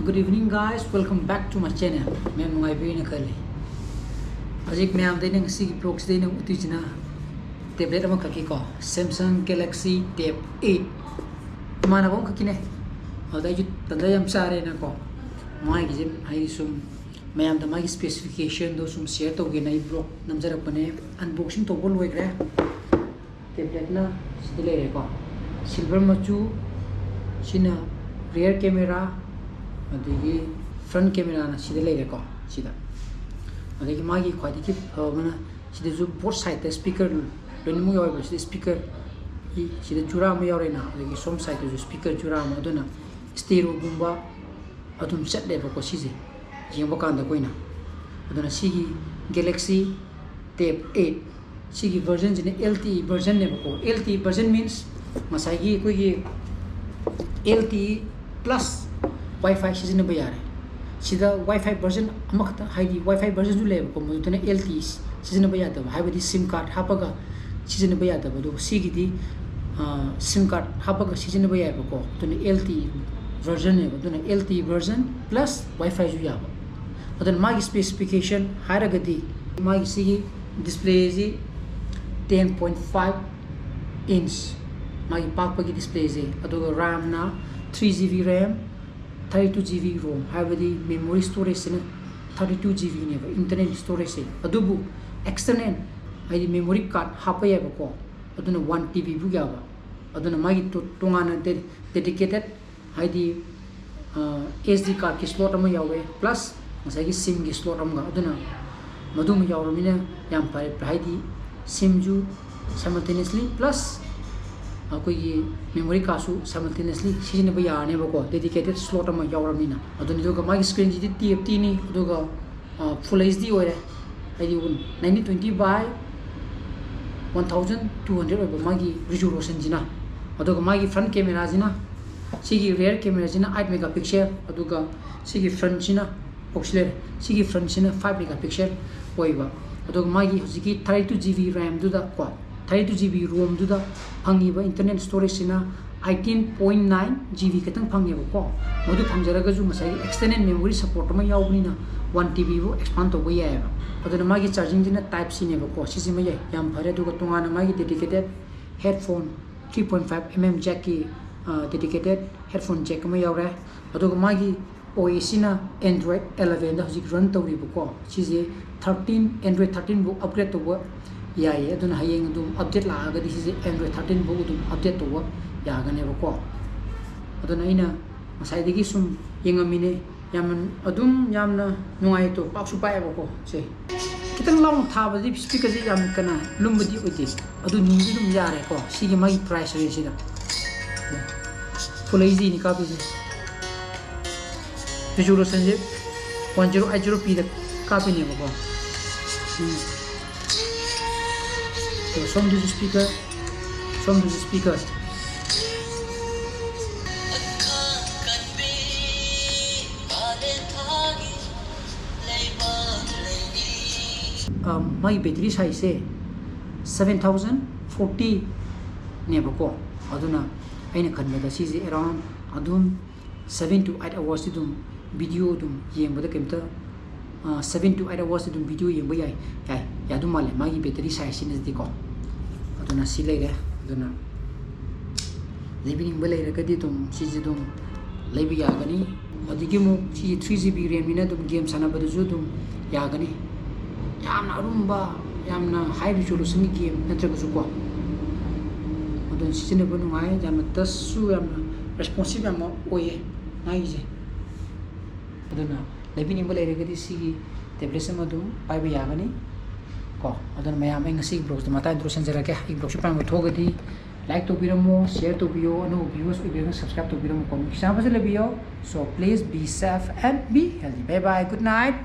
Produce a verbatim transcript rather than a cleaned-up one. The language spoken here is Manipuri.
Good evening, guys. Welcome back to my channel. ꯃꯌꯥꯝ ꯅꯨꯡꯉꯥꯏꯕꯤꯔꯤꯅ ꯈꯜꯂꯤ꯫ ꯍꯧꯖꯤꯛ ꯃꯌꯥꯝꯗ ꯑꯩꯅ ꯉꯁꯤꯒꯤ vlogꯁꯤꯗ ꯑꯩꯅ ꯎꯠꯇꯣꯏꯁꯤꯅ tablet ꯑꯃꯈꯛꯀꯤꯀꯣ, Samsung Galaxy Tab eight꯫ ꯏꯃꯥꯟꯅꯕ ꯑꯃꯈꯛꯀꯤꯅꯦ꯫ ꯑꯗꯨꯗ ꯑꯩꯁꯨ ꯇꯟꯖꯥ ꯌꯥꯝ ꯆꯥꯔꯦꯅꯀꯣ, ꯃꯥꯒꯤꯁꯦ ꯑꯩ ꯁꯨꯝ ꯃꯌꯥꯝꯗ ꯃꯥꯒꯤ specificationꯗꯣ ꯁꯨꯝ share ꯇꯧꯒꯦꯅ ꯑꯩ vlog ꯅꯝꯖꯔꯛꯄꯅꯦ꯫ Unboxing ꯇꯧꯕ ꯂꯣꯏꯈ꯭ꯔꯦ꯫ Tabletꯅ ꯁꯤꯗ ꯂꯩꯔꯦꯀꯣ, silver ꯃꯆꯨ꯫ ꯁꯤꯅ rear camera, ꯑꯗꯒꯤ front cameraꯅ ꯁꯤꯗ ꯂꯩꯔꯦꯀꯣ꯫ ꯁꯤꯗ, ꯑꯗꯒꯤ ꯃꯥꯒꯤ ꯈ꯭ꯋꯥꯏꯗꯒꯤ ꯐꯕꯅ ꯁꯤꯗꯁꯨ both sideꯇ speaker ꯂꯣꯏꯅꯃꯛ ꯌꯥꯎꯋꯦꯕ꯫ ꯁꯤꯗ speaker, ꯁꯤꯗ ꯖꯨꯔꯥ ꯑꯃ ꯌꯥꯎꯔꯦꯅ, ꯑꯗꯒꯤ ꯁꯣꯝ sideꯇꯁꯨ speaker ꯖꯨꯔꯥ ꯑꯃ꯫ ꯑꯗꯨꯅ stereoꯒꯨꯝꯕ ꯑꯗꯨꯝ ꯆꯠꯂꯦꯕꯀꯣ ꯁꯤꯁꯦ ꯌꯦꯡꯕ ꯀꯥꯟꯗ ꯑꯩꯈꯣꯏꯅ꯫ ꯑꯗꯨꯅ ꯁꯤꯒꯤ Galaxy Tab eight, ꯁꯤꯒꯤ versionꯁꯤꯅ LTE versionꯅꯦꯕꯀꯣ꯫ LTE version means ꯉꯁꯥꯏꯒꯤ ꯑꯩꯈꯣꯏꯒꯤ LTE plus Wi-Fi ꯁꯤꯖꯤꯟꯅꯕ ꯌꯥꯔꯦ꯫ ꯁꯤꯗ Wi-Fi version ꯑꯃꯈꯛꯇ, ꯍꯥꯏꯗꯤ Wi-Fi versionꯁꯨ ꯂꯩꯌꯦꯕꯀꯣ, ꯃꯗꯨꯗꯅ LTE ꯁꯤꯖꯤꯟꯅꯕ ꯌꯥꯗꯕ, ꯍꯥꯏꯕꯗꯤ SIM card ꯍꯥꯞꯄꯒ ꯁꯤꯖꯤꯟꯅꯕ ꯌꯥꯗꯕ꯫ ꯑꯗꯨꯒ ꯁꯤꯒꯤꯗꯤ SIM card ꯍꯥꯞꯄꯒ ꯁꯤꯖꯤꯟꯅꯕ ꯌꯥꯏꯕꯀꯣ꯫ ꯑꯗꯨꯅ LTE versionꯅꯦꯕ꯫ ꯑꯗꯨꯅ LTE version plus Wi-Fiꯁꯨ ꯌꯥꯕ꯫ ꯑꯗꯨꯅ ꯃꯥꯒꯤ specification ꯍꯥꯏꯔꯒꯗꯤ, ꯃꯥꯒꯤ ꯁꯤꯒꯤ displayꯁꯤ ten point five inch, ꯃꯥꯒꯤ ꯄꯥꯛꯄꯒꯤ displayꯁꯦ꯫ ꯑꯗꯨꯒ RAMꯅ three GB RAM, thirty-two GB ROM, ꯍꯥꯏꯕꯗꯤ memory storageꯁꯤꯅ thirty-two GBꯅꯦꯕ, internal storageꯁꯦ꯫ ꯑꯗꯨꯕꯨ external, ꯍꯥꯏꯗꯤ memory card ꯍꯥꯞꯄ ꯌꯥꯏꯕꯀꯣ꯫ ꯑꯗꯨꯅ one TB ꯐꯥꯎ ꯌꯥꯕ꯫ ꯑꯗꯨꯅ ꯃꯥꯒꯤ ꯇꯣ-, ꯇꯣꯉꯥꯟꯅ dedicated, ꯍꯥꯏꯗꯤ SD cardꯀꯤ slot ꯑꯃ ꯌꯥꯎꯋꯦ, plus ꯉꯁꯥꯏꯒꯤ SIMꯒꯤ slot ꯑꯃꯒ꯫ ꯑꯗꯨꯅ ꯃꯗꯨꯃ ꯌꯥꯎꯔꯕꯅꯤꯅ ꯌꯥꯝ ꯐꯔꯦ, ꯍꯥꯏꯗꯤ SIMꯁꯨ simultaneously plus ꯑꯩꯈꯣꯏꯒꯤ memory cardꯁꯨ simultaneously ꯁꯤꯖꯤꯟꯅꯕ ꯌꯥꯔꯅꯦꯕꯀꯣ, dedicated slot ꯑꯃ ꯌꯥꯎꯔꯕꯅꯤꯅ꯫ ꯑꯗꯨꯅꯤ, ꯑꯗꯨꯒ ꯃꯥꯒꯤ screenꯁꯤꯗꯤ TFTꯅꯤ, ꯑꯗꯨꯒ full HD ꯑꯣꯏꯔꯦ, ꯍꯥꯏꯗꯤ nineteen twenty by one thousand two hundred ꯑꯣꯏꯕ ꯃꯥꯒꯤ resolutionꯁꯤꯅ꯫ ꯑꯗꯨꯒ ꯃꯥꯒꯤ front cameraꯁꯤꯅ, ꯁꯤꯒꯤ rear cameraꯁꯤꯅ eight megapixel, ꯑꯗꯨꯒ ꯁꯤꯒꯤ frontꯁꯤꯅ, ꯑꯣ, ꯁꯤ ꯂꯩꯔꯦ, ꯁꯤꯒꯤ frontꯁꯤꯅ five megapixel ꯑꯣꯏꯕ꯫ ꯑꯗꯨꯒ ꯃꯥꯒꯤ ꯍꯧꯖꯤꯛꯀꯤ thirty-two GB RAMꯗꯨꯗ ꯀꯣ, thirty-two GB ROMꯗꯨꯗ ꯐꯪꯉꯤꯕ internal storageꯁꯤꯅ eighteen point nine G B ꯈꯛꯇꯪ ꯐꯪꯉꯦꯕꯀꯣ꯫ ꯃꯗꯨ ꯐꯪꯖꯔꯒꯁꯨ ꯉꯁꯥꯏꯒꯤ external memory support ꯑꯃ ꯌꯥꯎꯕꯅꯤꯅ one T B ꯕꯨ expand ꯇꯧꯕ ꯌꯥꯏꯑꯕ꯫ ꯑꯗꯨꯅ ꯃꯥꯒꯤ ꯆꯥꯔꯖꯤꯡꯁꯤꯅ type C ꯅꯦꯕꯀꯣ, ꯁꯤꯁꯤꯃ ꯌꯥꯏ, ꯌꯥꯝ ꯐꯔꯦ꯫ ꯑꯗꯨꯒ ꯇꯣꯉꯥꯟꯅ ꯃꯥꯒꯤ dedicated headphone three point five mm jackꯀꯤ dedicated headphone jack ꯑꯃ ꯌꯥꯎꯔꯦ꯫ ꯑꯗꯨꯒ ꯃꯥꯒꯤ OS ꯁꯤꯅ Android eleven ꯗ ꯍꯧꯖꯤꯛ run ꯇꯧꯔꯤꯕꯀꯣ꯫ ꯁꯤꯁꯦ thirteen, Android thirteen ꯐꯥꯎ upgrade ꯇꯧꯕ ꯌꯥꯏꯌꯦ꯫ ꯑꯗꯨꯅ ꯍꯌꯦꯡ ꯑꯗꯨꯝ update ꯂꯥꯛꯑꯒꯗꯤ ꯁꯤꯁꯦ Android thirteen ꯐꯥꯎ ꯑꯗꯨꯝ update ꯇꯧꯕ ꯌꯥꯒꯅꯦꯕꯀꯣ꯫ ꯑꯗꯨꯅ ꯑꯩꯅ ꯉꯁꯥꯏꯗꯒꯤ ꯁꯨꯝ ꯌꯦꯡꯉꯝꯃꯤꯅꯦ, ꯌꯥꯝꯅ ꯑꯗꯨꯝ ꯌꯥꯝꯅ ꯅꯨꯡꯉꯥꯏꯇꯣ, ꯄꯥꯛꯁꯨ ꯄꯥꯛꯑꯦꯕꯀꯣ꯫ ꯁꯦ ꯈꯤꯇꯪ ꯂꯥꯎꯅ ꯊꯥꯕꯗꯤ speaker ꯁꯦ ꯌꯥꯝ ꯀꯟꯅ ꯂꯨꯝꯕꯗꯤ ꯑꯣꯏꯗꯦ, ꯑꯗꯨ ꯅꯨꯡꯗꯤ ꯑꯗꯨꯝ ꯌꯥꯔꯦꯀꯣ꯫ ꯁꯤꯒꯤ ꯃꯥꯒꯤ price range ꯁꯤꯗ full H D ꯅꯤ ꯀꯥꯞꯄꯤꯁꯦ꯫ Resolution ꯁꯦ one zero eight zero P ꯗ ꯀꯥꯞꯄꯤꯅꯦꯕꯀꯣ꯫ ꯎꯝ꯫ ꯑꯗꯣ ꯁꯣꯝꯗꯁꯨ speaker, ꯁꯣꯝꯗꯁꯨ speaker꯫ ꯑ, ꯃꯥꯒꯤ battery size ꯁꯦ seven thousand forty ꯅꯦꯕꯀꯣ꯫ ꯑꯗꯨꯅ ꯑꯩꯅ ꯈꯟꯕꯗ ꯁꯤꯁꯦ around ꯑꯗꯨꯝ seven to eight hours T ꯑꯗꯨꯝ video ꯑꯗꯨꯝ ꯌꯦꯡꯕꯗ ꯀꯩꯝꯇ, ꯑ, seven to eight hours T ꯑꯗꯨꯝ video ꯌꯦꯡꯕ ꯌꯥꯏ, ꯌꯥꯏ, ꯌꯥꯗꯧ ꯃꯥꯜꯂꯦ ꯃꯥꯒꯤ battery size ꯁꯤꯅꯗꯤꯀꯣ꯫ ꯑꯗꯨꯅ ꯁꯤ ꯂꯩꯔꯦ꯫ ꯑꯗꯨꯅ ꯂꯩꯕꯤꯅꯤꯡꯕ ꯂꯩꯔꯒꯗꯤ ꯑꯗꯨꯝ ꯁꯤꯁꯦ ꯑꯗꯨꯝ ꯂꯩꯕ ꯌꯥꯒꯅꯤ꯫ ꯑꯗꯒꯤ ꯑꯃꯨꯛ ꯁꯤꯁꯦ three G B RAM ꯅꯤꯅ ꯑꯗꯨꯝ game ꯁꯥꯟꯅꯕꯗꯁꯨ ꯑꯗꯨꯝ ꯌꯥꯒꯅꯤ꯫ ꯌꯥꯝꯅ ꯑꯔꯨꯝꯕ, ꯌꯥꯝꯅ high resolution ꯒꯤ game ꯅꯠꯇ꯭ꯔꯒꯁꯨ ꯀꯣ, ꯑꯗꯨꯝ ꯁꯤꯖꯤꯟꯅꯕ ꯅꯨꯡꯉꯥꯏ꯫ ꯌꯥꯝꯅ touch ꯁꯨ ꯌꯥꯝꯅ responsive ꯌꯥꯝꯅ ꯑꯣꯏꯌꯦ ꯃꯥꯒꯤꯁꯦ꯫ ꯑꯗꯨꯅ ꯂꯩꯕꯤꯅꯤꯡꯕ ꯂꯩꯔꯒꯗꯤ ꯁꯤꯒꯤ tablet ꯁꯤꯃ ꯑꯗꯨꯝ ꯄꯥꯏꯕ ꯌꯥꯒꯅꯤ ꯀꯣ꯫ ꯑꯗꯨꯅ ꯃꯌꯥꯝ, ꯑꯩ ꯉꯁꯤꯒꯤ vlog ꯁꯦ ꯃꯇꯥꯡ ꯂꯣꯏꯁꯤꯟꯖꯔꯒꯦ꯫ ꯑꯩꯒꯤ vlog ꯁꯦ ꯄꯥꯝꯕ ꯊꯣꯛꯑꯒꯗꯤ like ꯇꯧꯕꯤꯔꯝꯃꯣ, share ꯇꯧꯕꯤꯌꯣ, ꯑꯅꯧꯕ viewers ꯑꯣꯏꯕꯤꯔꯒꯅ subscribe ꯇꯧꯕꯤꯔꯝꯃꯣ, comment section ꯐꯖꯅ ꯂꯩꯕꯤꯌꯣ꯫ So please be safe and be healthy. Bye bye, good night.